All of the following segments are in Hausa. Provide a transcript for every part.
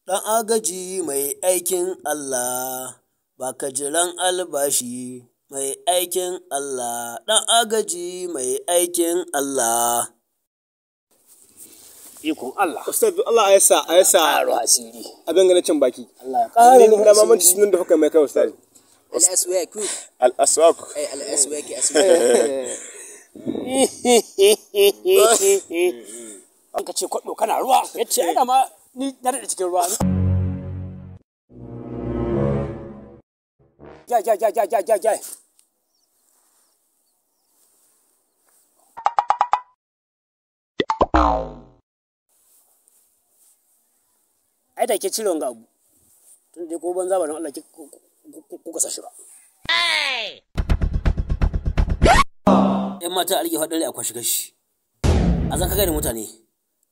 Ɗan agaji mai aikin Allah, baka jiran albashi mai aikin Allah, ɗan agaji mai aikin Allah. Ikon Allah. Ustaz, Allah ya sa ya sa Ƙaro asiri. Abin ganin cin baki. Allah ya ƙara Ni na mamanci sunan da kuka mai kai, Ustaz. Al-aswak. Al-aswak. Ay, al-aswak, aswak. An ka ce kwaɗo kana ruwa, ya ce ana ma ni na daɗe cikin ruwa. Ja ja ja ja ja ja ja. Ai da ke cire wanga abu. Tun dai ko banza ba don Allah ki kuka sa shi ba. ‘Yan mata a rike faɗin rai a kwashi gashi. A zan kaga da mutane,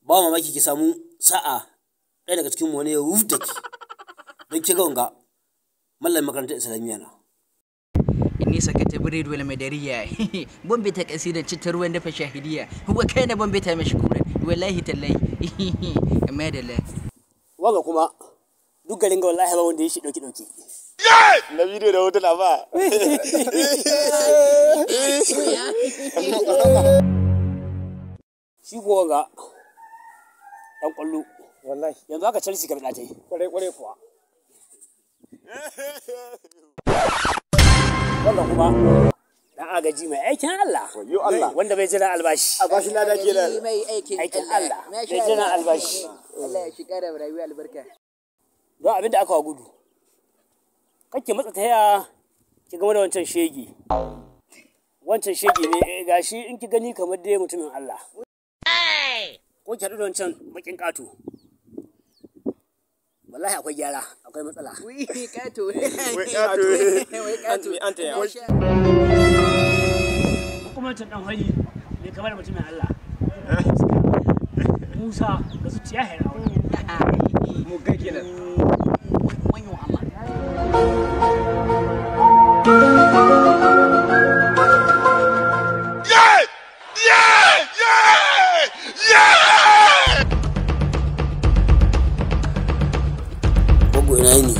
ba mamaki ki samu sa'a ɗaya daga cikin wani ya wuf da ki. Don ki ga wanga, mallan makarantar Islamiyya na. Inni sakata birid wal madariya. Bombita kasidan citta ruwan dafa shahidiyya. Huwa kana bombita mashkuran. Wallahi tallahi. Amma da la. Wanga kuma duk garin ga wallahi ba wanda ya shi ɗauki ɗauki. Na bidiyo da hotuna ba. Shi ko wanga ɗan ƙwallo. Wallahi. Yanzu haka Chelsea ka biɗa ta yi. Kwarai kwarai kuwa. Wanga kuma ɗan agaji mai aikin Allah. Wayyo Allah. Wanda bai jira albashi. A bashi lada kenan. Mai aikin Aikin Allah. Masha Bai jira Allah. albashi. Allah ya shi kara rayuwa albarka. Don abin da aka wa gudu. Kake matsa ta yaya ki game da wancan shege. Wancan shege ne gashi in ki gani kamar dai mutumin Allah. Ko ki haɗu da wancan bakin ƙato. Wallahi akwai gyara, akwai matsala. Wai kato. Wai kato. Wai kato. An ta yawa. Masha Allah. Ko kuma wancan ɗan hori mai kamar mutumin Allah. Musa da zuciya hera wani. Mu ga kenan. Wanyo Allah. Gwaggo ina yini?